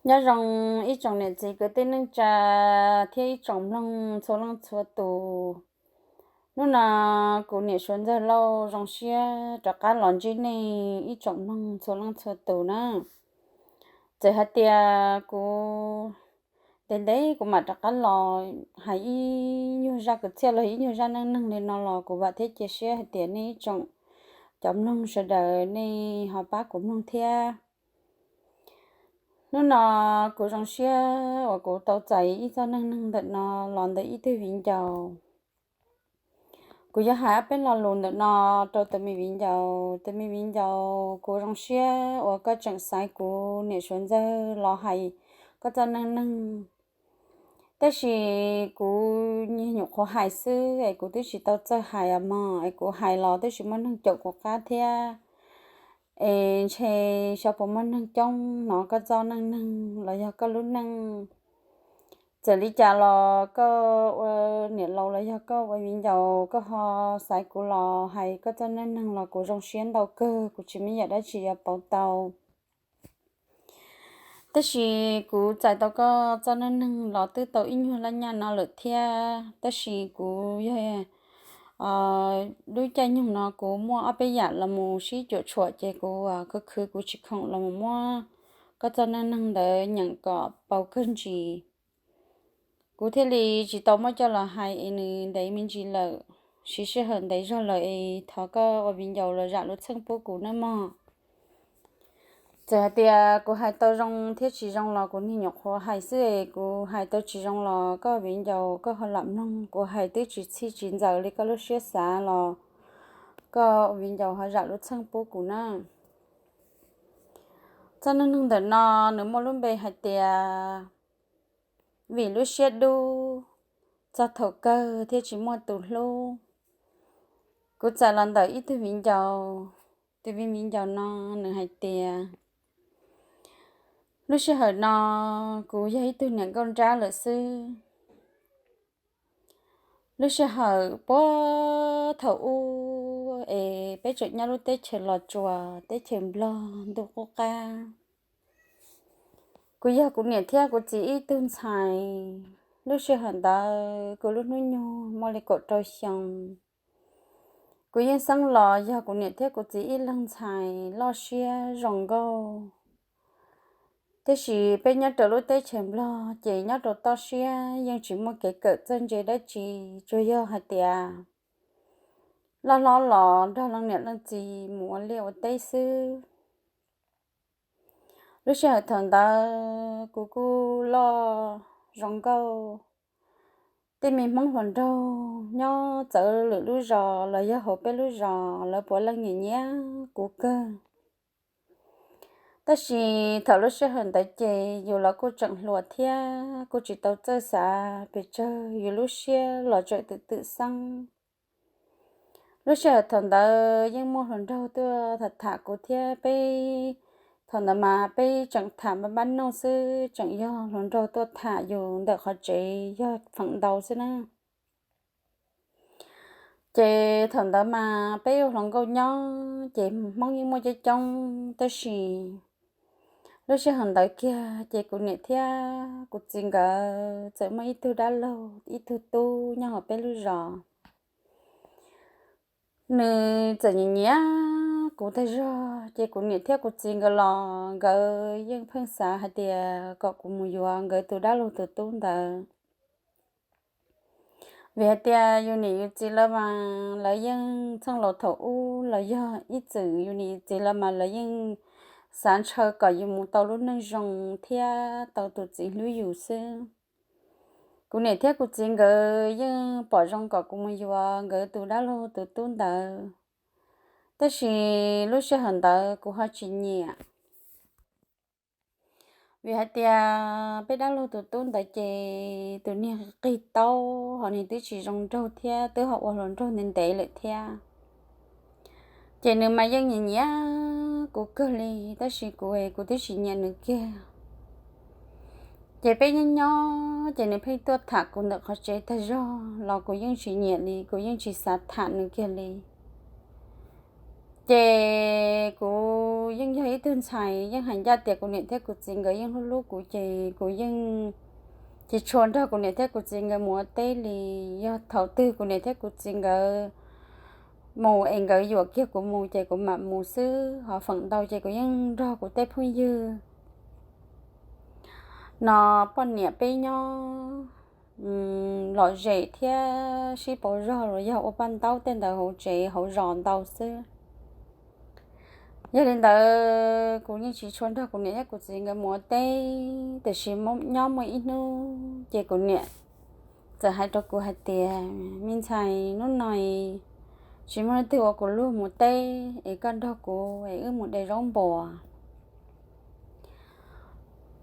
Nyob zoo ib tsoom niam txiv kwv tij neej tsa thiab ib tsoom mloog txhua leej txhua tus. Hnub no kuv niam suav ntxawg Lauj zoo siab rov qab los ntsib nej ib tsoom mloog txhua leej txhua tus na. Txawm hais tias kuv ntev ntev kuv mam rov qab los hais ib nyuag zaj kwv txhiaj los ib nyuag zaj neej neeg li no los kuv vam thiab cia siab hais tias nej ib tsoom cov mloog sawv daws nej ho pab kuv mloog thiab. Hnub no kuv zoo siab uas kuv tau txais ib txoj neej neeg ntawm no los ntawm ib tug viv ncaus. Kuv yuav hais ob peb lo lus ntawm no rau tus me viv ncaus. Tus me viv ncaus, kuv zoo siab uas koj tseem xaiv kuv niam suav ntxawg los hais koj txoj neej neeg. Tab sis kuv nyuam qhuav hais xwb es kuv twb tsis tau txawj hais os mog, es kuv hais los twb tsis muaj neeg caum kuv qab thiab. Es ntshe xyov puas muaj neeg coob hnov koj txoj neej neeg los yog koj lub neej. Txawm li cas los koj ua niam laus los yog koj ua viv ncaus koj ho xaiv kuv los hais koj txoj neej neeg los kuv zoo siab ntau kawg, kuv tsis muaj yam dab tsi yuav pauv tau. Tab sis kuv txais tau koj txoj neej neeg los twb tau ib nyuag laj nyaj no lawm thiab, tab sis kuv yog lub caij nyoog no kuv muaj ob peb yam los mus sib cuam tshuam ces kuv khwv khwv kuv tsis khoom los mus muab koj txoj neej neeg ntawd nyeem kom pauv kawg ntsis. Kuv thiaj li tsis tau muab coj los hais es nws ntev me ntsis lawm, siv sij hawm ntev zog lawm es thov koj ua viv ncaus los zam lub txheej pub kuv nawb mog. Txawm hais tias kuv hais tau zoo thiab tsis zoo los kuv niag nyuam qhuav hais xwb es kuv hais tau tsis zoo los koj viv ncaus koj ho lam mloog, kuv hais twb tsis txhij tsis ntxaws li koj lub siab xav los koj viv ncaus ho zam lub txheej pub kuv na. Txoj neej neeg ntawm no nws muaj lub npe hais tias vim lub siab dub, txog thaum kawg thiaj tsis muaj tus hlub. Kuv txais los ntawm ib tug viv ncaus, tus viv ncaus no nws hais tias lub sij hawm no kuv yog ib tug niam nkauj nrab lawm xwb. Lub sij hawm puag thaum ub es peb tseem nyob lub teb chaws Los Tsuas, teb chaws Nplog ntuj qub qab. Kuv yog kuv niam thiab kuv txiv ib tug ntxhais. Lub sij hawm ntawd kuv lub hnub nyoog muaj li kaum rau xyoo. Kuv yeej xeeb los yog kuv niam thiab kuv txiv ib leeg ntxhais loj siab zoo nkauj. Tiam sis peb nyob rau lub teb chaws Nplog ces nyob rau toj siab yeej tsis muaj kev kawm txawj ntse dab tsi, tsuas yog hais tias loj hlob los nrog leej niam leej txiv mus ua liaj ua teb xwb. Lub sij hawm thaum ntawd kuv kuj loj zoo nkauj. Tej me Hmoob hluas nraug nyob txawv lwm lub zos los yog hauv peb lub zos lawv puav leej nyiam nyiam kuv kawg. Tab sis thaum lub sij hawm ntawd ces yus los kuj tseem hluas thiab kuj tsis tau txawj xav pes tsawg, yus lub siab los tseem twm twm xeeb. Lub sij hawm thaum ntawd yeej muaj hluas nraug tuaj tham tham kuv thiab peb, thaum ntawd mas peb tseem tham npab npab noog xwb, tseem yog hluas nraug tuaj tham yus ntawm qhov tsev yog feem ntau xwb na. Ces thaum ntawd mas peb ua hluas nkauj nyob ces Hmoob yeej muaj coob coob, tab sis lub sij hawm ntawd kiag ces kuv niam thiab kuv txiv nkawd txawm muaj ib tug dab laug ib tug tub nyob hauv peb lub zos. Nws txawm nyiam nyiam kuv tag zog ces kuv niam thiab kuv txiv nkawd los nkawd yeej pheej xav hais tias kom kuv mus yuav nkawd tus dab laug tus tub ntawd. Vim hais tias yus niam yus txiv lawv mas lawv yeej txheej laus thaum ub los yog ib txwm yus niam yus txiv lawv mas lawv yeej xav ntshaw kom yus mus tau lub neej zoo thiab tau tus txiv hlub yus xwb. Kuv niam thiab kuv txiv nkawd yeej pom zoo kom kuv mus yuav nkawd tus dab laug tus tub ntawd, tab sis lub sij hawm ntawd kuv ho tsis nyiam. Vim hais tias peb dab laug tus tub ntawd ces tus niag qig taub ho nws twb tsis zoo nraug thiab twb ho ua hluas nraug ntev ntev lawm thiab. Ces nws mas yeej nyiam nyiam kuv kawg li, tab sis kuv kuv twb tsis nyiam nws kiag. Ces peb nyob nyob ces nws pheej tuaj tham kuv ntawm qhov tsev tag zog los kuv yeej tsis nyiam li, kuv yeej tsis xav tham nws kiag li. Ces kuv yeej yog ib tug ntxhais yeej hais ncaj tias kuv niam thiab kuv txiv nkawd yeej hlub hlub kuv, ces kuv yeej tsis tshua nrog kuv niam thiab kuv txiv nkawd mus ua teb li. Yog thaum twg kuv niam thiab kuv txiv nkawd mus es nkawd yuam kiag kuv mus ces kuv mam mus xwb, ho feem ntau ces kuv yeej nrog kuv tej phooj ywg no poj niam peb nyob lom zem thiab sib pauv zog los yog ua paj ntaub tej ntawd hauv tsev hauv zos ntau xwb. Yog li ntawd kuv yeej tsis tshua nrog kuv niam thiab kuv txiv nkawd mus ua teb, tiam sis nyob muaj ib hnub ces kuv niam txawm hais rau kuv hais tias, me ntxhais, hnub no tsis muaj leej twg ua kuv luag mus teb es koj nrog kuv es wb mus de zaub npuas.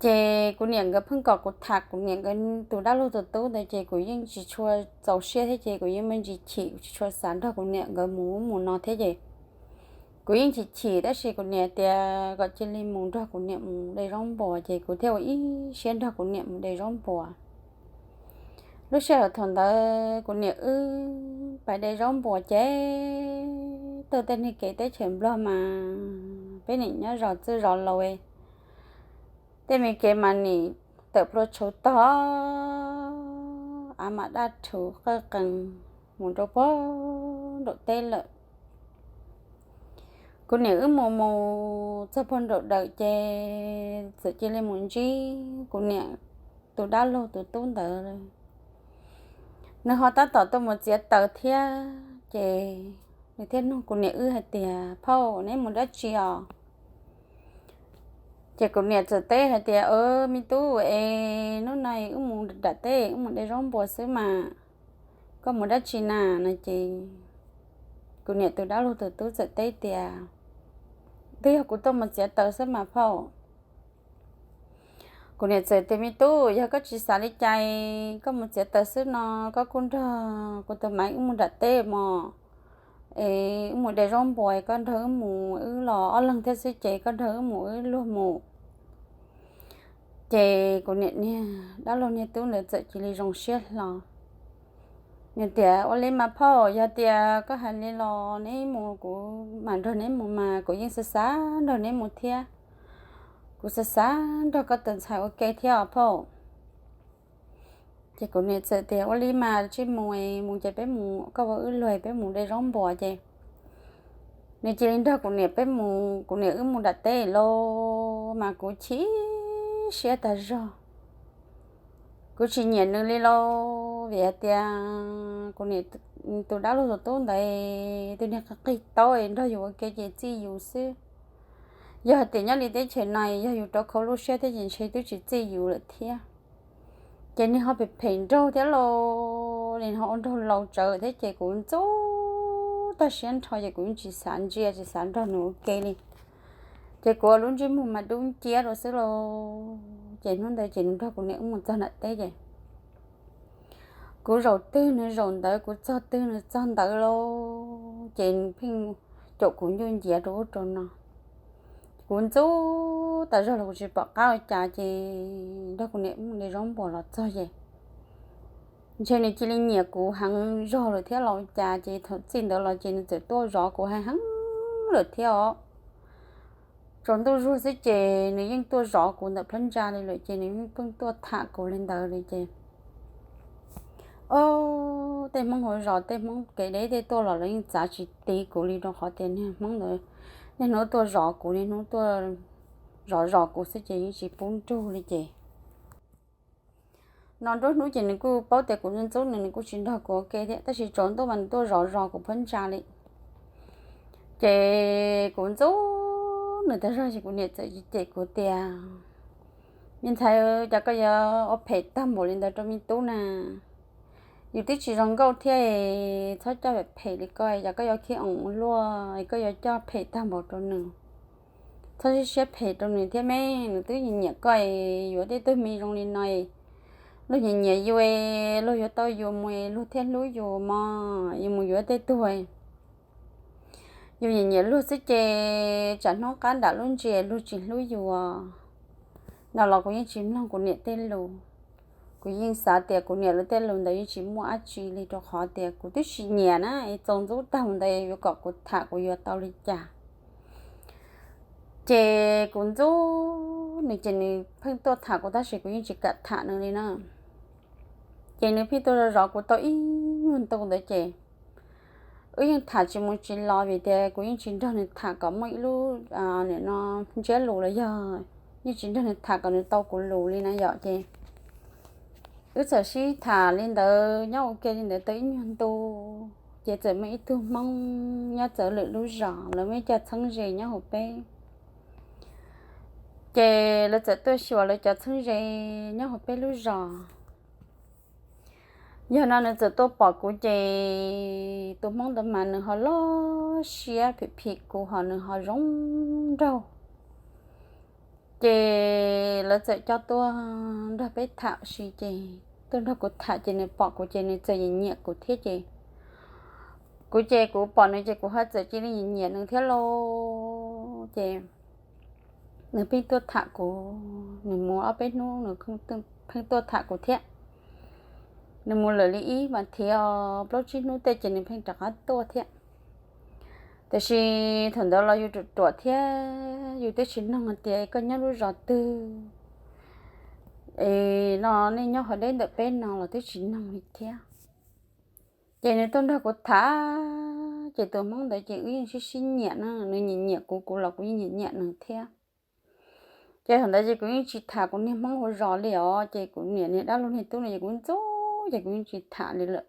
Ces kuv niam nkawd pheej kom kuv tham kuv niam nkawd tus dab laug tus tub ntawd ces kuv yeej tsis tshua txaus siab thiab ces kuv yeej me ntsis chim, kuv tsis tshua xav nrog kuv niam nkawd mus ub mus no thiab ces kuv yeej chim chim, tab sis kuv niam tias kom cia li mus nrog kuv niam mus de zaub npuas ces kuv thiaj ua ib siab nrog kuv niam mus de zaub npuas. Lub sij hawm thaum ntawd kuv niam wb pais de zaub npuas ces tau tej niag kev teb chaws Nplog mas peb niam nyob zos txwj zos laus, tej me kev mas nim tawm plua tshauv tog, av mas daj rhuv qawj qees mus rau pag nraum teb lawm. Kuv niam wb mus mus txog pag nraum dawm ces txawm cia li mus ntsib kuv niam tus dab laug tus tub ntawd. Nws ho tab tom tuaj mus txiav taws thiab ces nws thiaj nug kuv niam wb hais tias, phauj, neb mus dab tsi os? Ces kuv niam txawm teb hais tias, me tub, es hnub no wb mus nram teb wb mus de zaub npuas xwb mas, koj mus dab tsi na? No ces kuv niam tus dab laug tus tub txawm teb tias, twb yog kuv tuaj mus txiav taws xwb mas phauj. Kuv niam txawm tias, me tub, yog koj tsis xav li cas, koj mus txiav taws xwb no, koj kuj nrog kuv tus maiv wb mus nram teb mos, es wb mus de zaub npuas, koj nrog wb mus, wb los ob leeg thiab xwb ces koj nrog wb mus wb luag mus. Ces kuv niam niag dab laug niag tub ntawd txawm cia li zoo siab hlo. Nws tias, ua li mas phauj, yog tias koj hais li los neb mus kuv mam nrog neb mus mas, kuv yeej xav xav nrog neb mus thiab. Kuv xav xav nrog koj tus ntxhais ua ke thiab os phauj. Ces kuv niam txawm tias, ua li mas tsij mus, mus ces peb mus, koj ua wb luag peb mus de zaub npuas ces nws cia li nrog kuv niam peb mus, kuv niam wb mus nram teb lauj, mas kuv chim siab tag zog. Kuv tsis nyiam nws li lauj, vim hais tias kuv niam tus dab laug tus tub ntawd tus niag qig taub nrog yus ua ke ces txij yus xwb. Yog hais tias nyob li teb chaws no yog yus rov khau lub siab thiab ces ntshe twb tsis txij yus lawm thiab. Ces nws ho phem phem nraug thiab lauj, nws ho ua nraug laus tsawv thiab ces kuv ntxub tag siab nrho ces kuv yeej tsis xav ntsia tsis xav nrog nws ua ke li. Ces kuv ua lub ntsej muag mas dub nciab rau xwb lauj. Ces hnub ntawd ces nws nrog kuv niam wb mus txog nram teb ces kuv zaum twg nws zaum ntawd, kuv txog twg nws txog ntawd lauj, ces nws pheej caum kuv ncuj nciav rau ub rau no. Kuv ntxub tas zog los kuv tsis pom qab ua cas ces nrog kuv niam wb mus de zaub npuas los txog ces ntshe nws cia li nyiam kuv heev zog lawm thiab los ua cas ces thaum txij ntawd los ces nws txawm tuaj zov kuv heev heev lawm thiab os. Tsaus ntuj zuag xwb ces nws yeej tuaj zov kuv ntawm plab ntsa li lawm ces nws yeej pheej tuaj tham kuv li ntawd li ces, o, tej Hmoob hauv zos tej Hmoob kev deb tej tuaj los lawv yeej txav tsis tiv kuv li rau qhov tias niag Hmoob ntawd niaj hnub tuaj zov kuv, niaj hnub tuaj zov zov kuv xwb ces yeej tsis pub nrug li ces no nruab hnub ces nws kuj paub tias kuv ntxub nws, nws kuj tsis nrog kuv ua ke thiab, tab sis tsaus ntuj mas nws tuaj zov zov kuv phab ntsa li. Ces kuv ntxub nws tag zog ces kuv niam txawm cem kuv tias, me ntxhais, cas koj yuav ua phem tag npaum li ntawd rau me tub na? Yus twb tsis zoo nkauj thiab, txhob coj phem li koj, cas koj yuav khib oos ua luaj, koj yuav coj phem tag npaum rau nws. Txhob siab phem rau nws thiab me, nws twb nyiam koj, yuav tej tug me zoo li no, luag nyiam nyiam yus, luag yuav tau yus mus luag thiaj hlub yus mog, yus mus yuav tej tug yus nyiam nyiam luag xwb ces tsam hnub qab nram lub ntsis luag tsis hlub yus. No los kuv yeej tsis mloog kuv niam tej lus. Kuv yeej xav tias kuv niam lawv tej lus ntawd yeej tsis muaj dab tsi li rau qhov tias kuv twb tsis nyiam na, es txaus ntxub tag mus ntawd yuav kom kuv tham kuv yuav tau li cas. Ces kuv ntxub nws ces nws pheej tuaj tham kuv tab sis kuv yeej tsis kam tham nws li na. Ces nws pheej tuaj zov zov kuv tau ib nyuag ntu ntawd ces wb yeej tham tsis mus tsis los vim tias kuv yeej tsis nrog nws tham kom muaj ib lub, nim no ntsiab lus los yog yeej tsis nrog nws tham kom nws tau kuv lus li na yom. Ces wb txawm sib tham li ntawd nyob ua ke li ntawd tau ib nyuag ntu, ces txawm muaj ib tug Hmoob nyob txawv lwm lub zos, lawv muaj ib co txheeb ze nyob hauv peb. Ces lawv txawm tuaj xyuas lawv cov txheeb ze nyob hauv peb lub zos. Yog no nws txawm tuaj pom kuv ces tus Hmoob ntawd mas nws ho loj siab phim phim kuv ho nws ho zoo nraug. Ces lawv txawm coj tuaj nrog peb tham si ces tuaj nrog kuv tham ces nws pom kuv ces nws txawm nyiam nyiam kuv thiab ces kuv ces kuv pom nws ces kuv ho txawm cia li nyiam nyiam nws thiab lauj. Ces nws pheej tuaj tham kuv, nws mus ob peb hnub nws pheej tuaj tham kuv thiab. Nws mus lawm li ib vas thiv os plaub tsib hnub tej ces nws pheej rov qab tuaj thiab. Tiam sis thaum ntawd los yus ruam ruam thiab yus twb tsis noog tias koj nyob lub zos twg no, nej nyob qhov deb ntawm peb no los twb tsis noog li thiab. Ces nws tuaj nrog kuv tham, ces tus Hmoob ntawd ces wb yeej sib sib nyiam na, nws nyiam nyiam kuv, kuv los kuv yeej nyiam nyiam nws thiab. Ces thaum ntawd ces kuv yeej tsis tham kuv niag Hmoob hauv zos li os, ces kuv niam niag dab laug niag tub no ces kuv ntxub ces kuv yeej tsis tham li lawm.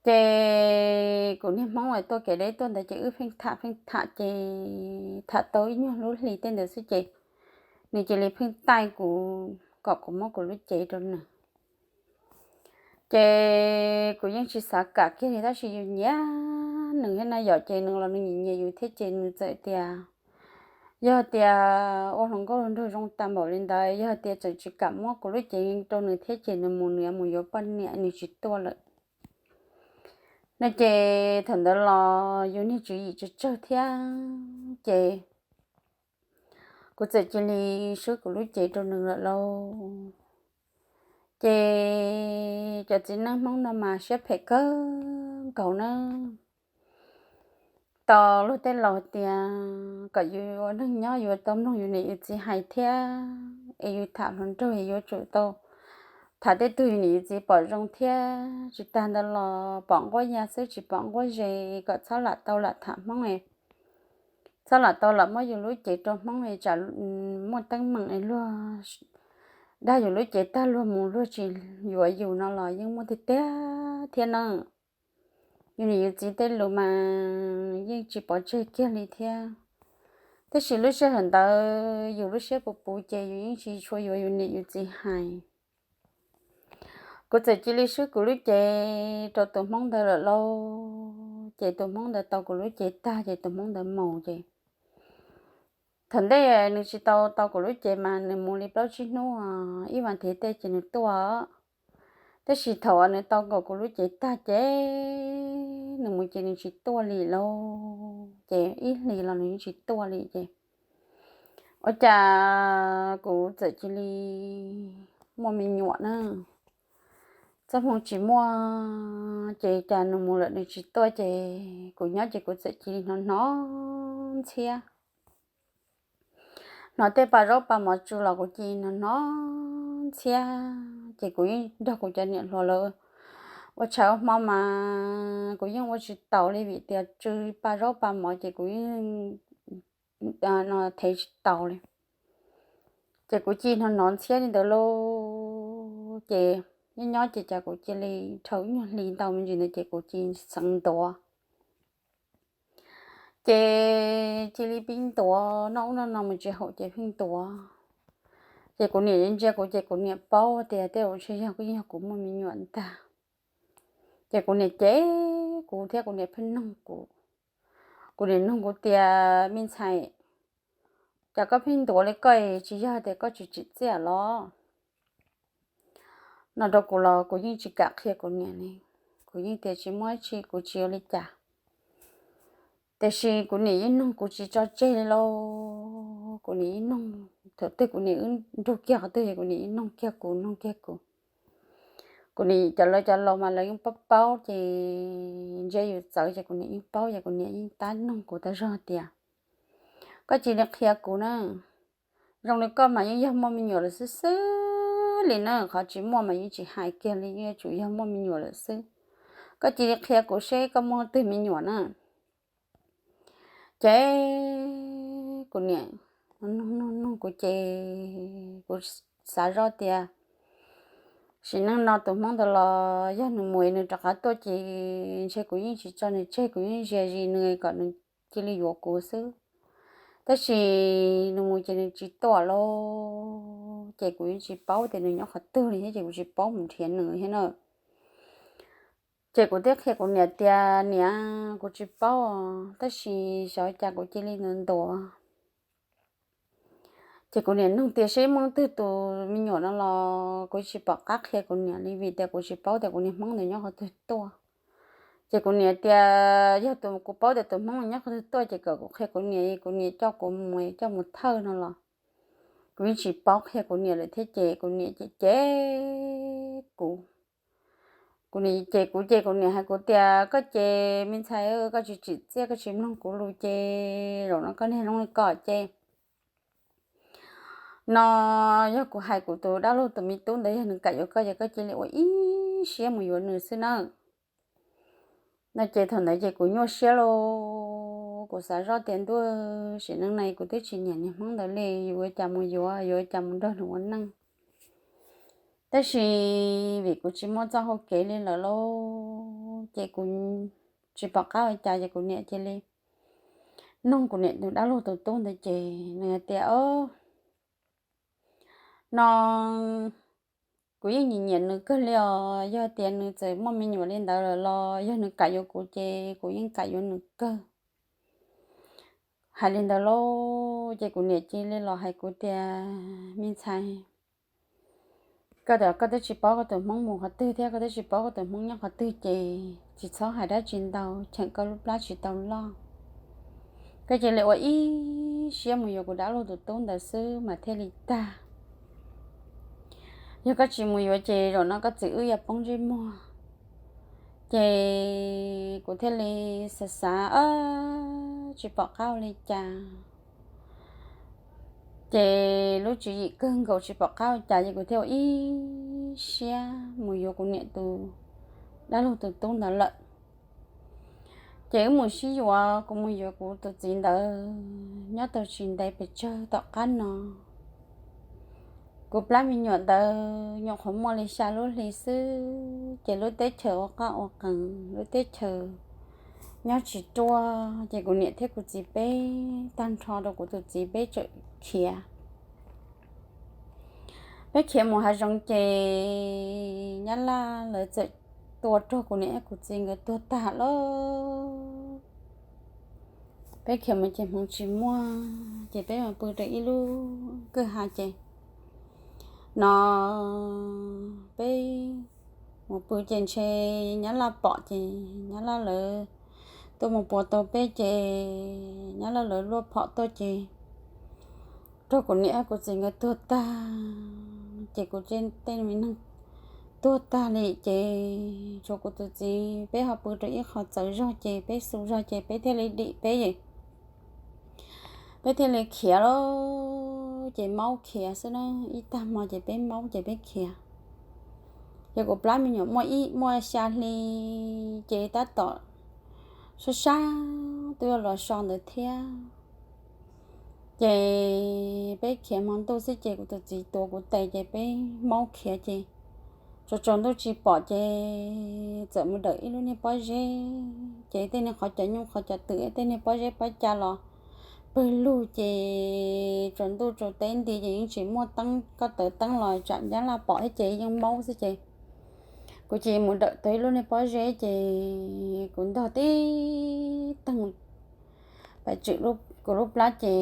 Ces kuv niag Hmoob tuaj kev deb tuaj ntawd ces wb pheej tham pheej tham ces tham tau ib nyuag lub hli tej ntawd xwb ces nws cia li pheej taij kuv kom kuv muab kuv lub cev rau nws. Ces kuv yeej tsis xav kam kiag li tab sis yus nyiam nws thiab na yom, ces nws los nws nyiam nyiam yus thiab ces nws txawm tias yog tias ua hluas nkauj hluas nraug zoo tag npaum li ntawd, yog tias tseem tsis kam muab kuv lub cev rau nws thiab ces nws mus nws yuav mus yuav poj niam nws tsis tuaj lawm no. Ces thaum ntawd los yus niag tswv yim tsawg tsawg thiab ces kuv txawm cia li swb kuv lub cev rau nws lawm lauj. Ces cov txiv neej Hmoob no mas siab phem kawg nkaus na. Tau luag tej laus tias kom yus ua neeg nyob yuav tau mloog yus niam yus txiv hais thiab es yus tham hluas nraug yuav tsum tau tham tej tug yus niam yus txiv pom zoo thiab. Tsis tag ntawd los pom nquab ya xwb tsis pom nquab ze, kom txhob lam tau lam tham Hmoob, txhob lam tau lam muab yus lub cev rau Hmoob es tsam muaj teeb meem es luag dag yus lub cev tag luag mus luag tsis yuav yus no los yeej muaj tiag tiag thiab na. Yus niam yus txiv tej lus mas yeej tsis pov tseg kiag li thiab. Tab sis lub sij hawm ntawd yus lub siab puv puv ces yus yeej tsis tshua yuav yus niam yus txiv hais. Kuv txawm cia li swb kuv lub cev rau tus Hmoob ntawd lawm lauj. Ces tus Hmoob ntawd tau kuv lub cev tag ces tus Hmoob ntawd mus ces thaum ntej nws tsis tau tau kuv lub cev mas nws mus li plaub tsib hnub, ib vas thiv tej ces nws tuaj. Tab sis thaum uas nws tau kuv lub cev tag ces nws mus ces nws tsis tuaj li lauj, ces ib hlis los nws yeej tsis tuaj li ces ua cas kuv txawm cia li muaj me nyuam na. Txoj hmoo tsis muaj ces cas nws mus lawm nws tsis tuaj ces kuv nyob ces kuv txawm cia li hnov hnov ntxhiab. Hnov tej pa zaub pa mov tsu los kuv cia li hnov hnov ntxhiab ces kuv yeej nrog kuv cov niam hluas lawv ua tshav ua hmo mas kuv yeej ua tsis taus li vim tias tsu pa zaub pa mov ces kuv yeej thev tsis taus li. Ces kuv cia li hnov hnov ntxhiab li ntawd lauj, ces nyob nyob ces cas kuv cia li dhau ib nyuag hli ntau me ntsis ntawd ces kuv cia li xeev ntuav. Ces cia li pib ntuav noj ub noj no mus tsis haum ces pheej ntuav. Ces kuv niam ntsia kuv ces kuv niam paub tias tej zaum ntshe yog kuv muaj me nyuam ntag. Ces kuv niam cem kuv thiab kuv niam pheej noog kuv. Kuv niam noog kuv tias, me ntxhais, cas koj pheej ntuav li koj, tsis yog tias koj tsis tsim txiaj los? No rau kuv los kuv yeej tsis kam qhia kuv niam li. Kuv yeej tias tsis muaj dab tsi, kuv tsis ua li cas. Tiam sis kuv niam yeej noog kuv tsis tso tseg li lauj. Kuv niam yeej noog, thaum twg kuv niam wb nrug kiag qhov twg es kuv niam yeej noog kiag kuv, noog kiag kuv. Kuv niam cov lawv cov laus mas lawv yeej paub paub ces ntsia yus txawv ces kuv niam yeej paub ces kuv niam yeej tab noog kuv tas zog tias koj cia li qhia kuv na. Zoo li koj mas yeej yog muaj me nyuam lawm xwb xwb li na, qhov tsis muaj mas yeej tsis hais kiag li, yeej yuav tsum yog muaj me nyuam lawm xwb. Koj cia li qhia kuv seb koj muaj twg me nyuam na. Ces kuv niam nug nug nug kuv ces kuv xav zoj tias sim neej no tus hmoob ntawd los yog nws mus nws rov qab tuaj ces ntshe kuv yeej tsis tso nws tseg, kuv yeej ntsia zis nws kom nws cia li yuav kuv xwb. Tab sis nws mus ces nws tsis tuaj lawm ces kuv yeej tsis paub tias nws nyob qhov twg li thiab ces kuv tsis paub mus nrhiav nws thiab na. Ces kuv thiaj qhia kuv niam tias, niam, kuv tsis paub, tab sis xyov cas kuv cia li ntuav ntuav. Ces kuv niam nug tias seb muaj twg tus me nyuam no los kuv tsis pom qab qhia kuv niam li vim tias kuv tsis paub tias kuv niag hmoob ntawd nyob qhov twg tuaj. Ces kuv niam tias yog tus kuv paub tias tus hmoob nyob qhov twg tuaj ces kom kuv qhia kuv niam, kuv niam coj kuv mus, coj mus thawj no los kuv yeej tsis paub qhia kuv niam lawm thiab ces kuv niam cem cem kuv. Kuv niam cem kuv ces kuv niam hais kuv tias koj ces me ntxhais, koj tsis tsim txiaj, koj tsis mloog kuv lus ces zaum no koj niag zoo li koj ces no yog kuv hais kuv tus dab laug tus me tub ntawd yog nws kam yuav koj ces koj cia li ua ib siab mus yuav nws xwb nawb. No ces thaum ntawd ces kuv nyuaj siab lauj, kuv xav zoj tias ntuj, sim neej no kuv twb tsis nyiam niag hmoob ntawd li, yuav ua cas mus yuav, yuav ua cas mus nrog nws ua neej. Tab sis vim kuv tsis muaj txoj hau kev li lawm lauj ces kuv tsis pom qab ua cas ces kuv niam cia li nug kuv niam tus dab laug tus tub ntawd ces nws hais tias, o, no kuv yeej nyiam nyiam nws kawg li os, yog tias nws txawm muaj me nyuam li ntawd lawm los yog nws kam yuav kuv ces kuv yeej kam yuav nws kawg. Hais li ntawd lauj ces kuv niam cia li los hais kuv tias me ntxhais, koj tias koj twb tsis paub koj tus hmoob mus qhov twg thiab koj twb tsis paub koj tus hmoob nyob qhov twg ces tsis txhob hais dab tsi ntau, cheem koj lub plab tsis tau loj. Koj cia li ua ib siab mus yuav kuv dab laug tus tub ntawd xwb mas thiaj li tag. Yog koj tsis mus yuav ces zaum no koj txiv wb yuav poob ntsej muag. Ces kuv thiaj li xav xav, tsis pom qab ua li cas. Ces lub tswv yim kawg nkaus tsis pom qab ua cas ces kuv thiaj ua ib siab mus yuav kuv niam tus dab laug tus tub ntawd lawm. Ces wb mus sib yuav, kuv mus yuav kuv tus txiv ntawd nyob tau tsis ntev pes tsawg tom qab no, kuv plab me nyuam ntawd nyuam qhuav muaj li xya lub hli xwb ces lub teb chaws ua qaj ua qees, lub teb chaws nyob tsis ruaj ces kuv niam thiab kuv txiv peb tag nrho rau kuv tus txiv peb txawm khiav. Peb khiav mus hav zoov ces nyab laj lawv txawm tua rog kuv niam thiab kuv txiv nkawd tuag tag lawm. Peb khiav mus ces hmoov tsis muaj ces peb mus pw rau ib lub kwj ha ces no peb mus pw ces ntshe nyab laj pom ces nyab laj lawv tuaj mus puas tau peb ces nyab laj lawv luaj phom tuaj ces rog kuv niam thiab kuv txiv nkawd tuag tag ces kuv tej me neeg tuag tag li ces tshuav kuv tus txiv peb ho pw rau ib qho txawv zog ces peb xu zog ces peb thiaj li dim peb peb thiaj li khiav lawm ces maub khiav xwb na, ib tag hmo ces peb maub ces peb khiav. Ces kuv plab me nyuam muaj ib muaj xya hli ces tab tom sab sab twb yuav los so ntawd thiab. Ces peb khiav hmo ntuj xwb ces kuv tus txiv tuav kuv tes ces peb maub khiav ces tsaus tsaus ntuj tsis pom ces txawm mus dawm ib lub niag pob zeb ces tej niag qhov cov nyuj qhov cov twm tej niag pob zeb pob ca los pawg lug ces tsaus ntuj tsaus teb nti ces yeej tsis muaj teeb, koj taws teeb los tsam nyab laj pom thiab ces yeej maub xwb ces kuv cia li mus dawm tau ib lub niag pob zeb ces kuv ntog tib teg pais tswm kuv lub plab ces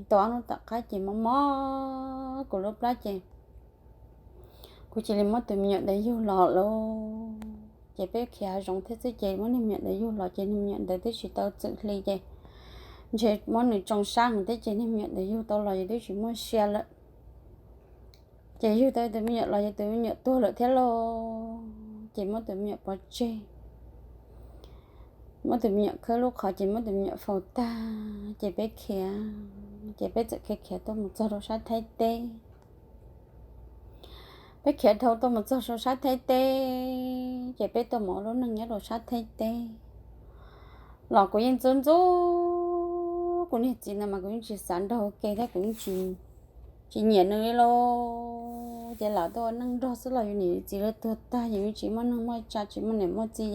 tau ob hnub tom qab ces mob mob kuv lub plab ces kuv cia li muab tus me nyuam ntawd yug los lauj. Ces peb khiav hav zoov thiab xwb ces muab niag me nyuam ntawd yug los ces niag me nyuam ntawd twb tsis tau txwm hli ces ntshe muab nws tsoo sab heev thiab ces niag me nyuam ntawd yug tau los ces twb tsis muaj sia lawm. Ces yug tau tus me nyuam los ces tus me nyuam tuag lawm thiab lauj, ces muab tus me nyuam pov tseg. muab tus me nyuam khawb lub qhov ces muab tus me nyuam faus tag ces peb khiav, ces peb txawm khiav khiav tuaj mus txog rau sab Thaib teb. Peb khiav dhau tuaj mus txog rau sab Thaib teb ces peb tuaj mus ua lub neej nyob rau sab Thaib teb los kuv yeej ntxub ntxub kuv niag txiv ntawd mas kuv yeej tsis xav nrog ua ke thiab kuv yeej tsis nyiam nws li lauj. Ces lam tuaj ua neej nrog xwb los yus niam yus txiv lawv tuag tag yus yeej tsis muaj neej muaj tsa tsis muaj niam muaj txiv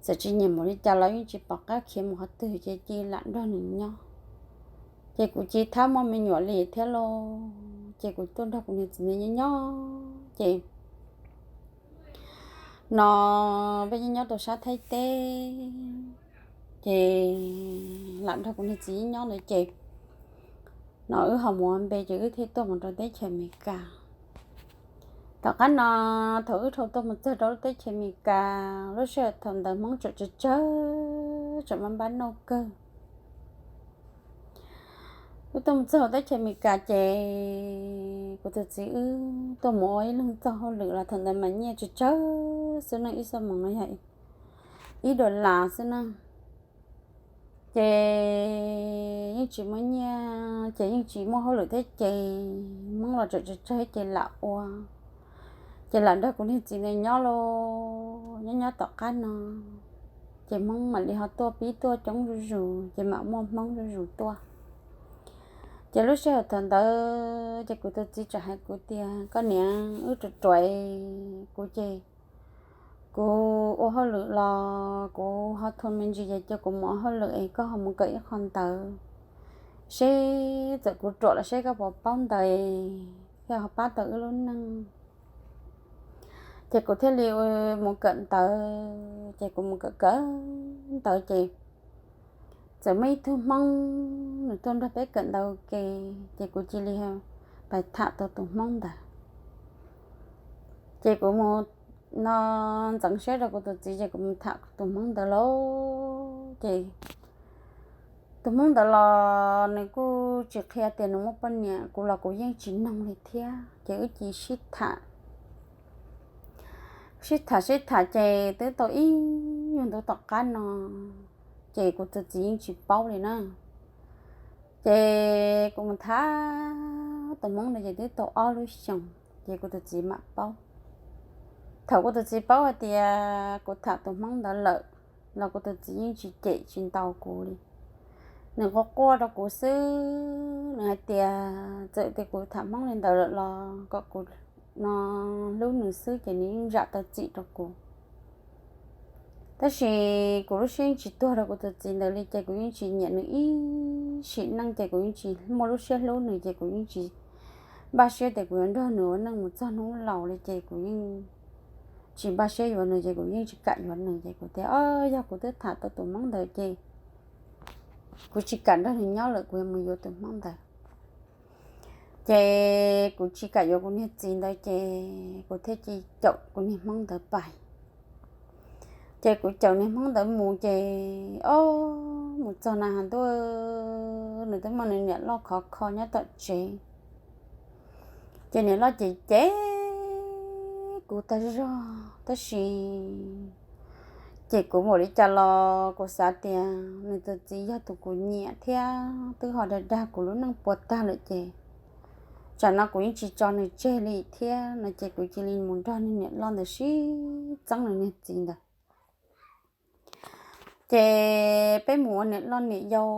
ces txawm tsis nyiam npaum li cas los yeej tsis pom qab khiav mus qhov twg ces cia lam nrog nws nyob. Ces kuv cia li thab muaj me nyuam li thiab lauj, ces kuv tuaj nrog kuv niag txiv ntawd nyob nyob ces no peb nyob nyob rau sab Thaib teb ces lam nrog kuv niag txiv nyob ntawd ces no wb ho mus ua npe ces wb thiaj tuaj mus rau teb chaws Amelikas. Tom qab no thaum wb dhau tuaj mus txog rau lub teb chaws Amelikas lub sij hawm thaum ntawd Hmoob tseem tsawg tsawg, tseem npab npab nauj kawg. Wb tuaj mus txog teb chaws Amelikas ces kuv tus txiv wb tuaj mus ua ib leeg txoj hauj lwm los thaum ntawd mas nyiaj tsawg tsawg xwb ne, ib xuab moos no yog ib dollar xwb na. Ces yeej tsis muaj nyiaj ces yeej tsis muaj hauj lwm thiab ces Hmoob los tseem tsawg tsawg ces lam ua, ces lam nrog kuv niag txiv ntawd nyob lauj. Nyob nyob tom qab no ces Hmoob mam li ho tuaj pib tuaj coob zuj zus ces mam muaj Hmoob zuj zus tuaj. Ces lub sij hawm thaum ntawd ces kuv tus txiv txawm hais kuv tias, koj niam, wb ruam ruam kuv ces kuv ua hauj lwm los kuv ho thua me ntsis ces cia kuv mus ua hauj lwm es koj ho mus kawm ib qho ntawv seb txawm kuv ruam los seb koj puas paub ntawv es thiaj ho pab tau wb lub neej. Ces kuv thiaj li mus kawm ntawv, ces kuv mus kawm kawm ntawv ces txawm muaj ib tug Hmoob nws tuaj nrog peb kawm ntawv ua ke, ces kuv cia li pais tham tau tus Hmoob ntawd. Ces kuv mus no ntxeev siab rau kuv tus txiv ces kuv mus tham tus Hmoob ntawd lauj. Ces tus Hmoob ntawd los nws kuj tsis qhia tias nws muaj poj niam, kuv los kuv yeej tsis noog li thiab. Ces wb cia li sib tham, sib tham sib tham ces twb tau ib nyuag ntu tom qab no, ces kuv tus txiv yeej tsis paub li na. Ces kuv mus tham tus Hmoob ntawd ces twb tau ob lub xyoos ces kuv tus txiv mam paub. Thaum kuv tus txiv paub hais tias kuv tham tus Hmoob ntawd lawm los kuv tus txiv yeej tsis cem tsis ntaus kuv li. Nws quaj quaj rau kuv xwb, nws hais tias txawm tias kuv tham Hmoob li ntawd lawm los kom kuv no hlub nws xwb ces nws yeej zam tau txim rau kuv. Tab sis kuv lub siab yeej tsis tuag rau kuv tus txiv ntawd li ces kuv yeej tsis nyiam nws ib sim neej ces kuv yeej tsis muaj lub siab hlub nws ces kuv yeej tsis npaj siab tias kuv yuav nrog nws ua neej mus txog hnub laus li ces kuv yeej tsis npaj siab yuav nws ces kuv yeej tsis kam yuav nws ces kuv tias, o, yog kuv twb tham tau tus Hmoob ntawd ces kuv tsis kam nrog nws nyob lawm, kuv yuav mus yuav tus Hmoob ntawd. Ces kuv tsis kam yuav kuv niag txiv ntawd ces kuv thiaj cia li caum kuv niag Hmoob ntawd pais. Ces kuv caum niag Hmoob ntawd mus ces, o, mus txog na has ntuj, nws twb muaj nws niam loj khov kho nyob tom tsev. Ces niam loj cem cem kuv tag zog tab sis ces kuv npaum li cas los kuv xav tias nws tus txiv yog tus kuv nyiam thiab twb ho dag dag kuv lub neej puas tag lawm ces tsam no kuv yeej tsis tso nws tseg li thiab no ces kuv cia li mus nrog nws niam loj ntawd sib txeeb nws niag txiv ntawd. Ces peb mus ua niam loj niam yau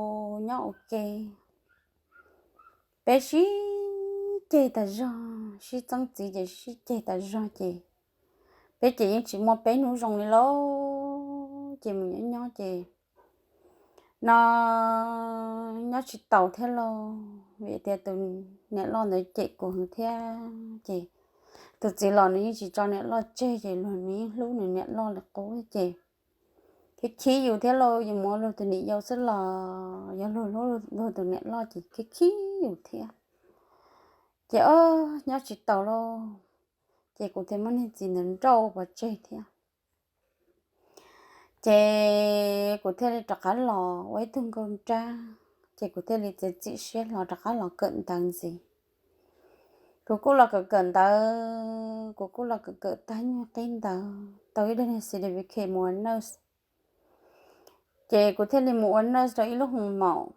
nyob ua ke, peb sib ceg tas zog, sib txeeb txiv ces sib ceg tas zog ces peb ces yeej tsis muaj peb hnub zoo li lauj. Ces mus nyob nyob ces no nyob tsis taus thiab lauj, vim tias tus niam loj ntawd cem kuv heev thiab ces tus txiv los nws yeej tsis tso niam loj tseg ces luag nws yeej hlub nws niam loj li qub ces khib khib yus thiab lauj, yus mus ua luag tus niam yau xwb los yog luag hlub luag tus niam loj ces khib khib yus thiab. Ces o, nyob tsis taus lauj, ces kuv thiaj muab niag txiv ntawd nrauj pov tseg thiab. Ces kuv thiaj li rov qab los ua ib tug nkauj nrab, ces kuv thiaj li txiav txim siab hlo rov qab los kawm ntawv ntxiv. Kuv kuj los kawm kawm ntawv, kuv kuj los kawm kawm tag nyuag qib ntawd tau ib daim niag certificate mus ua nurse. Ces kuv thiaj li mus ua nurse rau ib lub hoo maum.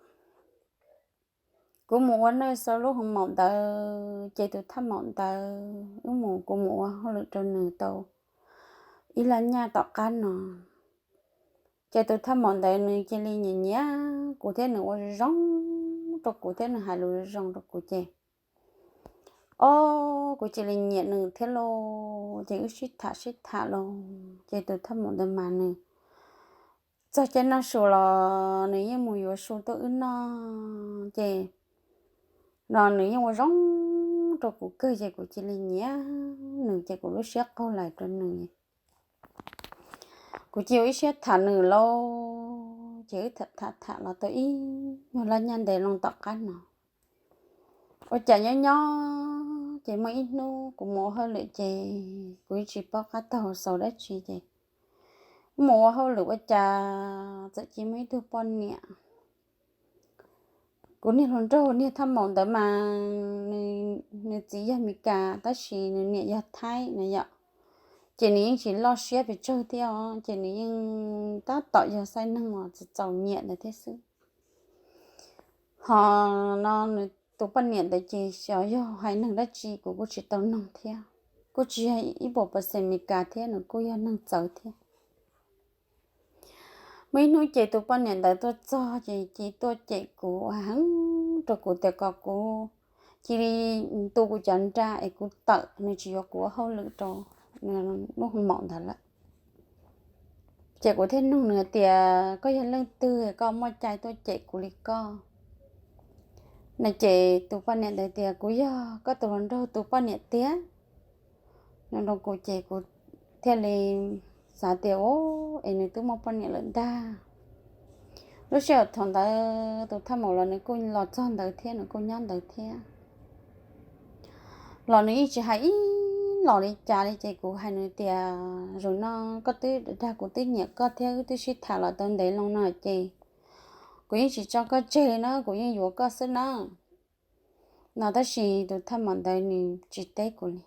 Kuv mus ua nurse rau lub hoo maum ntawd ces tus thaj maum ntawd wb mus, kuv mus ua hauj lwm rau nws tau ib lab nyaj tom qab no. Ces tus thaj maum ntawd nws cia li nyiam nyiam kuv thiab nws ua zoo rau kuv thiab nws hais lus zoo rau kuv ces, o, kuv cia li nyiam nws thiab lauj. Ces wb sib tham sib tham lauj, ces tus thaj maum ntawd mas nws txog caij noj su los nws yeej mus yuav su tuaj wb noj. Ces no nws yeej ua zoo rau kuv kawg ces kuv cia li nyiam nws ces kuv lub siab qaug lais rau nws. Kuv cia li ua ib siab tham nws lauj, ces wb tham tham tham los tau ib nyuag laj nyaj ntev loo tom qab no. Ua cas nyob nyob ces muaj ib hnub kuv mus ua hauj lwm ces kuv yeej tsis paub qab taug xaus dab tsi ces mus ua hauj lwm ua cas txawm cia muaj ib tug poj niam. Kuv niag hluas nraug niag thaj maum ntawd mas nws txiv yog Meskas tab sis nws niam yog Thaib no yom. Ces nws yeej tsis loj siab pes tsawg thiab os, ces nws yeej tab tom yog xaiv neeg uas txaus txaus nyiam ntawd thiab xwb. Ho no nws tus poj niam ntawd ces xyov yog haiv neeg dab tsi kuv kuj tsis tau noog thiab, kuj tsis yog ib puas percent Meskas thiab, nws kuj yog neeg txawv thiab. Muaj ib hnub ces tus poj niam ntawd tuaj txog ces cia li tuaj cem kuv ua heev rau kuv tias kom kuv cia li tu kuv cov nra es kuv tawm, nws tsis yuav kuv ua hauj lwm rau lub hoo maum ntawd lawm. Ces kuv thiaj nug nws tias koj yog leej twg koj muaj cai tuaj cem kuv li koj no. Ces tus poj niam ntawd tias kuv yog koj tus hluas nraug tus poj niam tiag no rau kuv ces kuv thiaj li xav tias u, es nws twb muaj poj niam lawm ntag. Lub sij hawm thaum ntawd tus thaj maum los nws kuj los txog ntawd thiab, nws kuj nyob ntawd thiab. Los nws yeej tsis hais ib los li cas li ces kuv hais nws tias zaum no koj twb dag kuv twb nyiam koj thiab wb twb sib tham los tau ntev loo no ces kuv yeej tsis tso koj tseg li na, kuv yeej yuav koj xwb na no. Tab sis tus thaj maum ntawd nws tsis teb kuv li,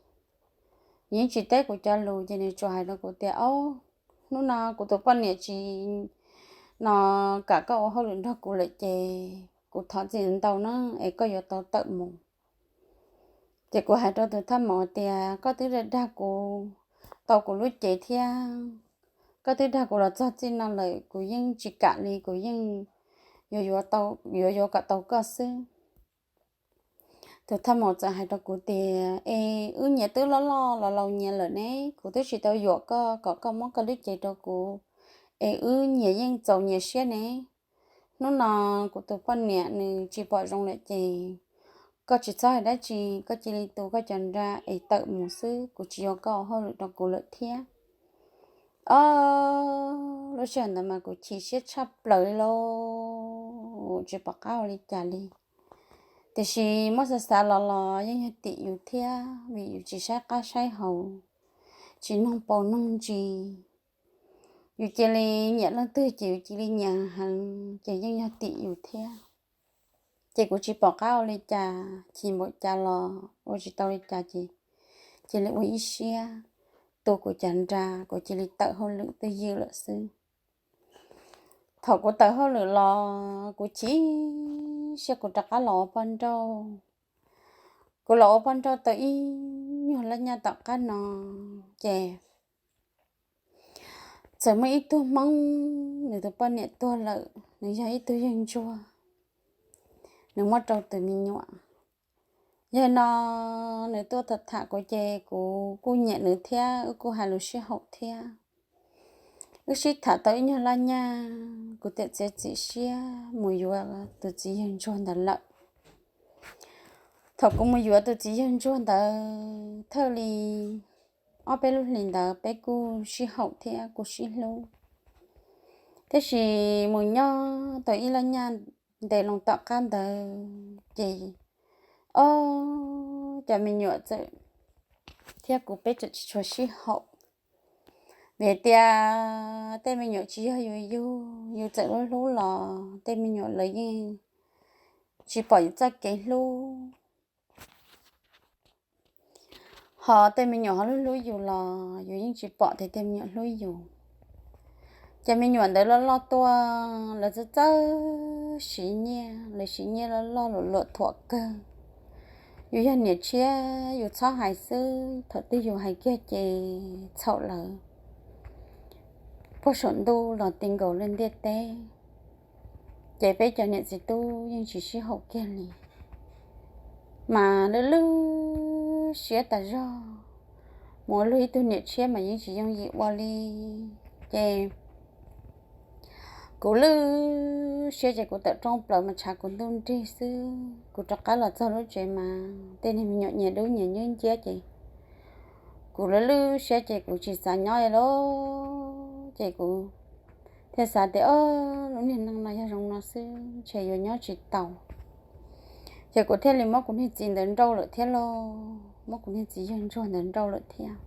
nws yeej tsis teb kuv cov lus ces nws tsuas hais rau kuv tias o, hnub no kuv tus poj niam tsis no kam koj ua hauj lwm nrog kuv lawm ces kuv thov txim ntau na, es koj yuav tau tawm mus. Ces kuv hais rau tus thaj maum tias koj twb dag dag kuv tau kuv lub cev thiab, koj twb dag kuv los txog txij no lawm kuv yeej tsis kam li, kuv yeej yuav yuav kom tau koj xwb. Tus thaj maum txawm hais rau kuv tias es wb nyias twb loj loj los laus nyias lawm ne, kuv twb tsis tau yuam koj kom koj muab koj lub cev rau kuv, es wb nyias yeej txaus nyias siab ne. Hnub no kuv tus poj niam nws tsis pom zoo lawm ces koj tsis txhob hais dab tsi, koj cia li tu koj cov nra es tawm mus xwb, kuv tsis yuav koj ua hauj lwm rau kuv lawm thiab. O, lub sij hawm ntawd mas kuv chim siab tshaj plaws li lauj, tsis pom qab ua li cas li. Tiam sis muab xav xav los los yeej yog tim yus thiab, vim yus tsis saib qab saib hau, tsis noog paus noog ntsis, yus cia li nyiam leej twg ces yus cia li nyiam heev ces yeej yog tim yus thiab. Ces kuv tsis pom qab ua li cas, chim npaum cas los ua tsis tau li cas ces cia li ua ib siab tu kuv cov nra, kuv cia li tawm hauj lwm twj ywm lawm xwb. Thaum kuv tawm hauj lwm los kuv chim siab kuv rov qab los ua poj nrauj. Kuv los ua poj nrauj tau ib nyuag laj nyaj tom qab no ces txawm muaj ib tug Hmoob, nws tus poj niam tuag lawm, nws yog ib tug yawg ntsuag, nws muaj rau tus me nyuam. Yog no nws tuaj tham tham kuv ces kuv kuj nyiam nws thiab wb kuj hais lus sib haum thiab. Wb sib tham tau ib nyuag laj nyaj kuv thiaj txiav txim siab mus yuav tus txiv yawg ntsuag ntawd lawm. Thaum kuv mus yuav tus txiv yawg ntsuag ntawd thawj li ob peb lub hlis ntawd peb kuj sib haum thiab kuj sib hlub. Tiam sis mus nyob tau ib laj nyaj ntev loo tom qab ntawd ces ob cov me nyuam txawm thiab kuv peb txawm tsis tshua sib haum. Vim tias tej me nyuam tsis yog yus yug, yus txawm hlub hlub los tej me nyuam lawv yeej tsis pom yus txoj kev hlub. Ho tej me nyuam ho hlub hlub yus los yus yeej tsis pom tias tej me nyuam hlub yus. Cov me nyuam ntawd loj loj tuaj, lawv txawj txawj siv nyiaj, lawv siv nyiaj loj loj luam luam thuam kawg. Yus yog niam tshiab yus txhob hais xwb, thaum twg yus hais kiag ces txhaum lawv puag saum ntuj los ti nkaus lub ntiaj teb. Ces peb cov niam txiv tub yeej tsis sib haum kiag li, mas lwj lwj siab tas zog. Mus ua luag ib tug niam tshiab mas yeej tsis yooj yim ua li. Ces kuv lwj siab ces kuv tawm rooj plaws mas tshav kuv ntuj nrig xwb. Kuv rov qab los txog lub tsev mas tej niag me nyuam nyias dub nyias nyuj nciab ces kuv lwj lwj siab ces kuv tsis xav nyob li lawm. Ces kuv thiaj xav tias, o, lub niag neej no yog zoo no xwb ntshe yuav nyob tsis tau. Ces kuv thiaj li muab kuv niag txiv ntawd nrauj lawm thiab lauj, muab kuv niag txiv yawg ntsuag ntawd nrauj lawm thiab.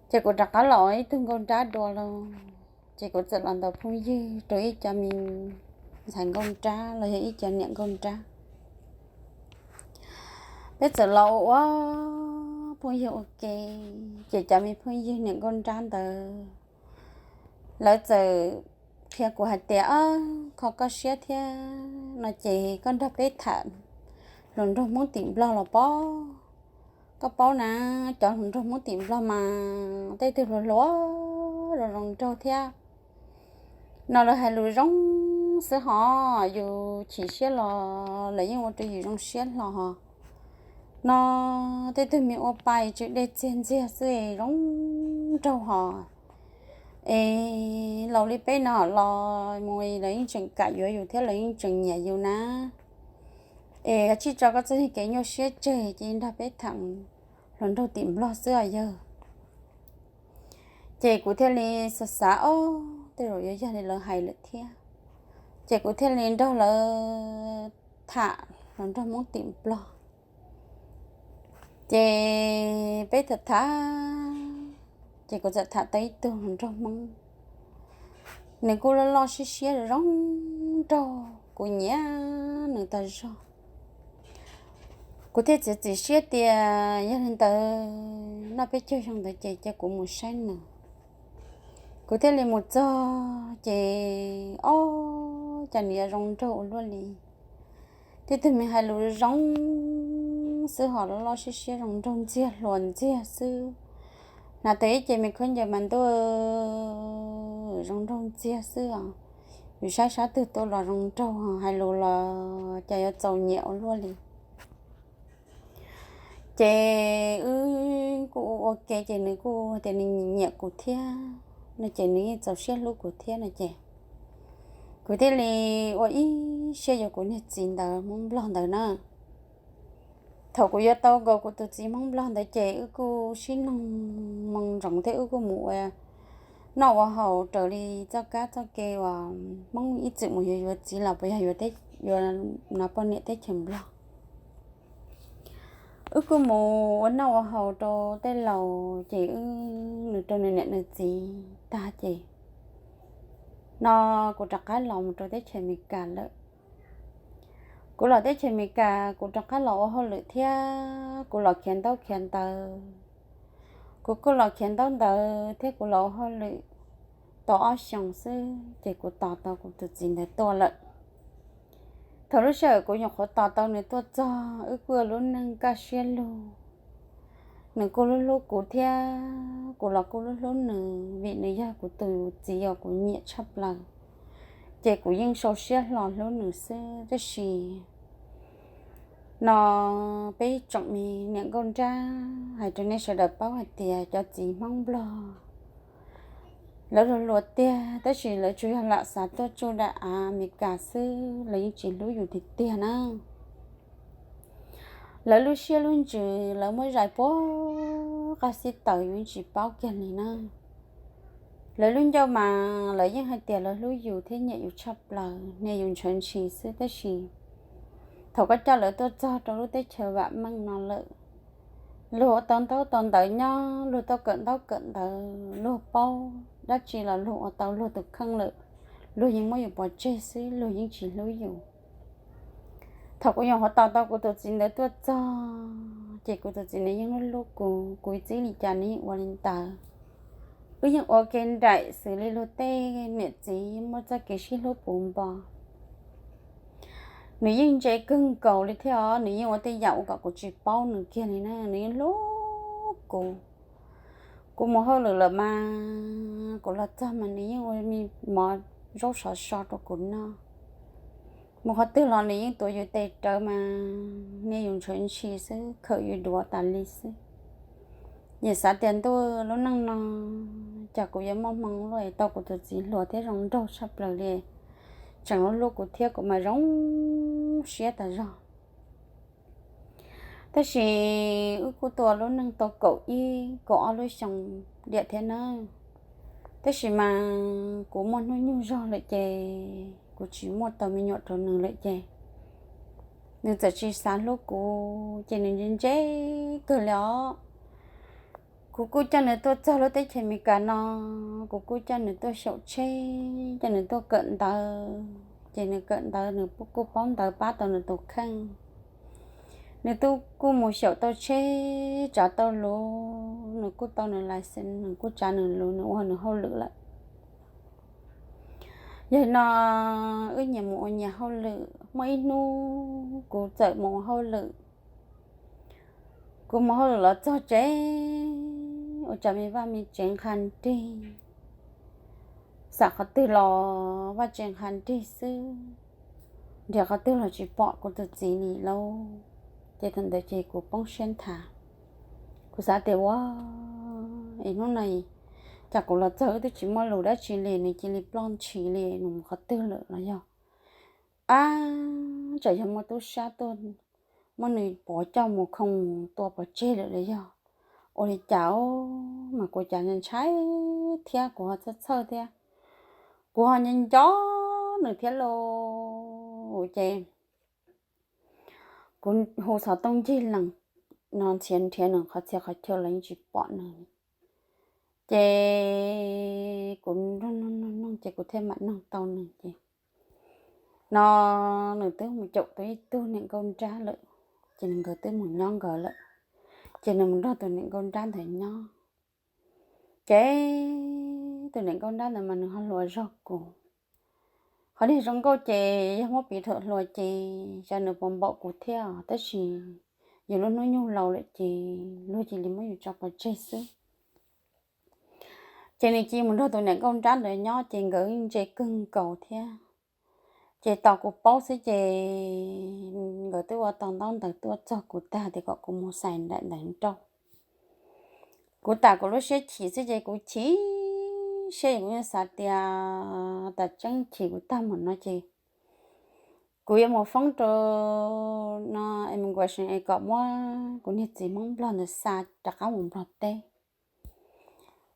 Ces kuv rov qab los ib tug nkauj nrab dua lauj. Ces kuv txawm los ntaus phooj ywg rau ib co me ntxhais nkauj nrab los yog ib co niam nkauj nrab. Peb txawm los ua ua phooj ywg ua ke, ces cov me phooj ywg niam nkauj nrab ntawd lawv txawm qhia kuv hais tias, o, kho koj siab thiab no ces koj nrog peb tham hluas nraug Hmoob tim Nplog los pob. Koj paub na, cov hluas nraug Hmoob tim Nplog mas tej tug hluas hluas zoo zoo nraug thiab no, lawv hais lus zoo xwb hos, yus chim siab los lawv yeej ua rau yus zoo siab hlo hos. No tej tug me ua pa tsw dej txiag ntxiag xwb zoo nraug hos. Es laus li peb no los mus lawv yeej tseem kam yuav yus thiab lawv yeej tseem nyiam yus na. Es kav tsij tso koj txoj kev nyuaj siab tseg ces nrog peb tham hluas nraug tim Nplog xwb os yawg. Ces kuv thiaj li xav xav, o, tej zaum yuav yog li lawv hais lawm thiab. Ces kuv thiaj li nrog lawv tham hluas nraug Hmoob tim Nplog. Ces peb tham tham, ces kuv txawm tham tau ib tug hluas nraug Hmoob. Nws kuj loj loj siab siab zoo nraug, kuv nyiam nws tas zog. Kuv thiaj txiav txim siab tias yog li ntawd noj peb caug xyoo ntawd ces cia kuv mus saib nws. Kuv thiaj li mus txog ces, o, cas nws yuav zoo nraug ua luaj li. Tej tug me hais lus zoo xwb hos, loj loj siab siab zoo nraug ntxiag hluas ntxiag xwb. Hnav tau ib ce me khaub ncaws mas ntuj zoo nraug ntxiag xwb os. Yus saib sab twg tuaj los zoo nraug, hais lus los cas yuav txaus nyiam ua luaj li. Ces wb kuj ua ua ke ces nws kuj tias nws nyiam kuv thiab no ces nws yeej txaus siab hlub kuv thiab no ces kuv thiaj li ua ib siab yuav kuv niag txiv ntawd Hmoob Nplog ntawd na. Thaum kuv yuav tau nkaus kuv tus txiv Hmoob Nplog ntawd ces wb kuj sib noog moo ntsoov thiab wb kuj mus ua noj ua haus raws li txoj kab txoj ke uas Hmoob ib txwm mus yuav yuav txiv los puas yog yuav, yuav no poj niam teb chaws Nplog. Wb kuj mus ua noj ua haus rau tej laus ces wb, nws rau nws niam nws txiv tag ces no kuv rov qab los mus rau teb chaws Amelikas lawm. Kuv los teb chaws Amelikas kuv rov qab los ua hauj lwm thiab kuv los khiav ntaub khiav ntawv. Kuv kuj los khiav ntaub ntawv thiab kuv los ua hauj lwm tau ob xyoos xwb ces kuv tos tau kuv tus txiv ntawd tuaj lawm. Thaum lub sij hawm kuv nyuam qhuav tos tau nws tuaj txog wb kuj ua lub neej kaj siab lug. Nws kuj hlub hlub kuv thiab kuv los kuj hlub hlub nws vim nws yog kuv tus txiv uas kuv nyiam tshaj plaws. Ces kuv yeej sau siab hlo hlub nws xwb tab sis no peb tsoom me niam nkauj nrab hais rau nej sawv daws paub hais tias cov txiv Hmoob Nplog lawv luag hluas tiag tab sis lawv tsuas yog lam xav tuaj tsuj dab av Amelikas xwb, lawv yeej tsis hlub yus tiag tiag na. Lawv lub siab lub ntsws lawv muab zais puag qab xib taws yus yeej tsis paub kiag li na. Lawv lub ncauj mas lawv yeej hais tias lawv hlub yus thiab nyiam yus tshaj plaws, hnia yus ntshaw ntshis xwb tab sis thaum koj coj lawv tuaj txog rau lub teb chaws vam meej no lawm, luag ua tau ntaub tau ntawv nyob, luag tau kawm ntaub kawm ntawv, luag paub dab tsi los luag ua tau luag tus kheej lawm, luag yeej muab yus pov tseg xwb, luag yeej tsis hlub yus. Thaum kuv nyuam qhuav tos tau kuv tus txiv ntawd tuaj txog ces kuv tus txiv nws yeej hlub hlub kuv, kuv txib li cas nws yeej ua li ntawd. Wb yeej ua ke nraim xws li luag tej niam txiv muaj txoj kev sib hlub puv npo. Nws yeej ntse kawg nkaus li thiab os, nws yeej ua tej yam uas kom kuv tsis paub nws kiag li na, nws yeej hlub kuv. Kuv mus hauj lwm lawm mas kuv los txog mas nws yeej ua me mov zaub sov so rau kuv noj. Mus qhov twg los nws yeej tuav yus tes rawv mas niaj yus ntshawv ntshis xwb, khawm yus duav tas li xwb. Yus xav tias ntuj, lub neej no cas kuv yuav muaj hmoo luaj es tau kuv tus txiv hluas thiab zoo nraug tshaj plaws li, tseem hlub kuv thiab kuv mas zoo siab tas zog. Tab sis wb kuj tuaj lub neej tau kaum ib kaum ob lub xyoo diam thiab nawb. Tab sis mas kuv muaj hnub nyoog zog lawm ces kuv tsis muaj tau me nyuam rau nws lawm ces nws txawm tsis xav hlub kuv ces nws ntse ntse kawg li os. Kuv kuj coj nws tuaj txog lub teb chaws Amelikas no, kuv kuj coj nws tuaj xyaum tsheb, coj nws tuaj kawm ntawv, ces nws kawm ntawv nws kuj paub ntawv pab tau nws tus kheej. Nws twb kuj mus xyaum tau tsheb, tsav tau luv, nws kuj tau nws license, nws kuj tsav nws luv, nws ua nws hauj lwm lawm. Yog no wb nyias mus ua nyias hauj lwm, muaj ib hnub kuv txawm mus ua hauj lwm. Kuv mus hauj lwm los txog tsev, ua cas me vaj me tsev nqha nrig, xam qhov twg los vaj tsev nqha nrig xwb, nrhiav qhov twg los tsis pom kuv tus txiv li lauj. Ces thaum ntawd ces kuv poob siab nthav. Kuv xav tias ua, es hnub no cas kuv los txog wb twb tsis muaj lus dab tsi li, nws cia li ploj ntshis li, nws mus qhov twg lawm los yog ab, tsam yog muaj tub sab tuaj muab nws pov coj mus khoo tua pov tseg lawm los yog ua li cas os, mas kuv cas ntshai thiab kuv ho txhawj txhawj thiab, kuv ho nco nco nws thiab lauj. Ces kuv hu xov tooj ncig lees no nrhiav nrhiav nws qhov txhia qhov chaw los yeej tsis pom nws. Ces kuv nug nug nug nug ces kuv thiaj mam nug tau nws ces no nws twb mus caum tau ib tug niam nkauj nrab lawm, ces nws nkawd twb mus nyob nkawd lawm, ces nws mus nrog tus niam nkauj nrab ntawd nyob. Ces tus niam nkauj nrab ntawd mas nws ho hluas zog kuv. Qhov niag zoo nkauj ces yog muab piv thaum hluas ces xyov nws puas npaum kuv thiab, tab sis yus lub hnub nyoog laus lawm ces luag cia li muab yus tso pov tseg xwb. Ces nws cia mus nrog tus niam nkauj nrab ntawd nyob ces nkawd ntse kawg nkaus thiab. Ces tos kuv paub xwb ces nkawd twb ua tau ntaub ntawv tuaj txog kuv tag tias kom kuv mus xais daim ntawv nrauj. Kuv tam kuv lub siab chim xwb ces kuv chim siab es kuv yeej xav tias tam tseeb chim kuv tag mus no ces kuv yuav mus foob rau no immigration es kom muab kuv niag txiv Hmoob Nplog ntawd xa rov qab mus Nplog teb.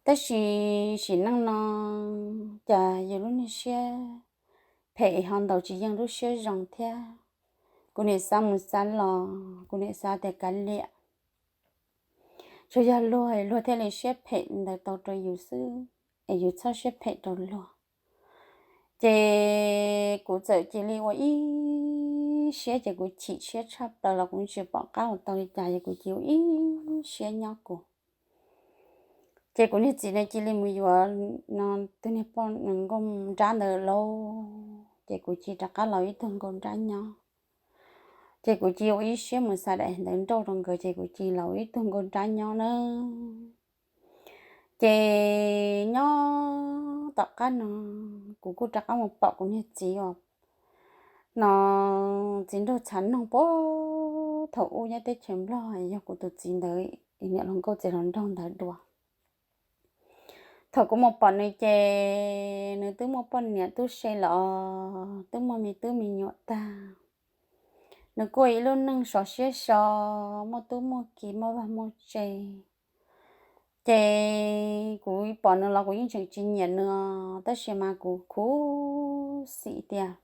Tab sis sim neej no cas yus lub niag siab phem ho ntaus tsis yeej lub siab zoo thiab. Kuv niam xav mus xav los kuv niam xav tias kav liam, tsuas yog luag luag thiaj li siab phem ntawd tau rau yus xwb, es yus txhob siab phem rau luag. Ces kuv txawm cia li ua ib siab ces kuv chim siab tshaj plaws los kuv tsis pom qab ua tau li cas, yog kuv cia ua ib siab nyob kuv. Ces kuv niag txiv na cia li mus yuav no tus niag poj niam nkauj nrab ntawd lauj, ces kuv cia rov qab los ib tug nkauj nrab nyob. Ces kuv cia ua ib siab mus xa daim ntawv nrauj rau nkawd ces kuv cia los ib tug nkauj nrab nyob na. Ces nyob tom qab no kuv kuj rov qab mus pom kuv niag txiv os. No txiv nraug txhav noog puag thaum ub nyob teb chaws Nplog yog kuv tus txiv ntawd niam hluas nkauj txiv hluas nraug ntawd dua. Thaum kuv mus pom nws ces nws twb muaj poj niam tub se los twb muaj me tub me nyuam tag. Nws kuj ib lub neej sov siab so, muaj tub muaj ki muaj vaj muaj tse. Ces kuv pom nws los kuv yeej tseem tsis nyiam nws, tab sis mas kuv khuv xim tias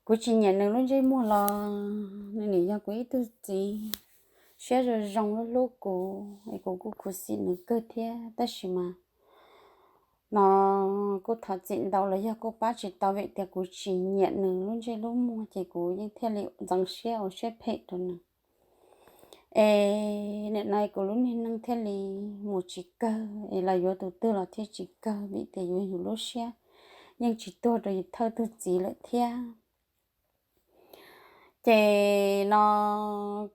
kuv tsis nyiam nws lub ntsej muag los nws nim yog kuv ib tug txiv siab zoo zoo hlub hlub kuv es kuv kuj khuv xim nws kawg thiab, tab sis mas no kuj thov txim ntau los yog kuj pab tsis tau vim tias kuv tsis nyiam nws lub ntsej lub muag ces kuv yeej thiaj li ntxeev siab ua siab phem rau nws. Es nim no kuv lub niag neej thiaj li mus tsis kawg, es los yuav tus twg los thiaj tsis kawg, vim tias yus, yus lub siab yeej tsis tuag rau yus thawj tug txiv lawm thiab. Ces no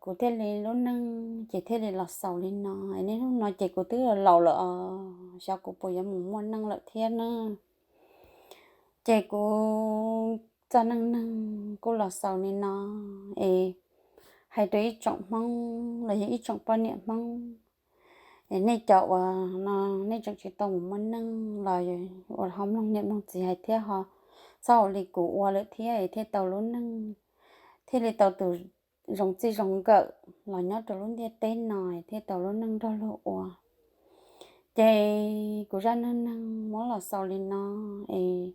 kuv thiaj li lub neej ces thiaj li los xaus li no. Niaj hnub no ces kuv twb laus lawm os, xyov kuv puas yuav mus muaj neej lawm thiab na. Ces kuv txoj neej neeg kuj los xaus li no. Es hais rau ib tsoom Hmoob los yog ib tsoom poj niam Hmoob, es nej cov uas no nej tseem tsis tau mus muaj neej los ua ho mloog niam mloog txiv hais thiab ho, txhob ua li kuv ua lawm thiab es thiaj tau lub neej, thiaj li tau tus zoo txij zoo nkawm los nyob rau lub ntiaj teb no, thiaj tau lub neej nrog luag ua. Ces kuv zaj neej neeg muab los xaus li no, es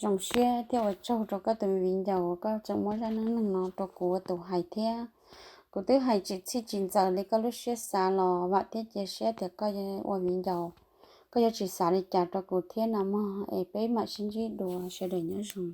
zoo siab thiab ua tsaug rau koj tus viv ncaus uas koj tseem muab zaj neej neeg no rau kuv ua tus hais thiab. Kuv twb hais tsis txhij tsis ntxaws li koj lub siab xav los vam thiab cia siab tias koj ua viv ncaus, koj yuav tsis xav li cas rau kuv thiab no mog. Es peb mam sib ntsib dua, sawv daws nyob zoo.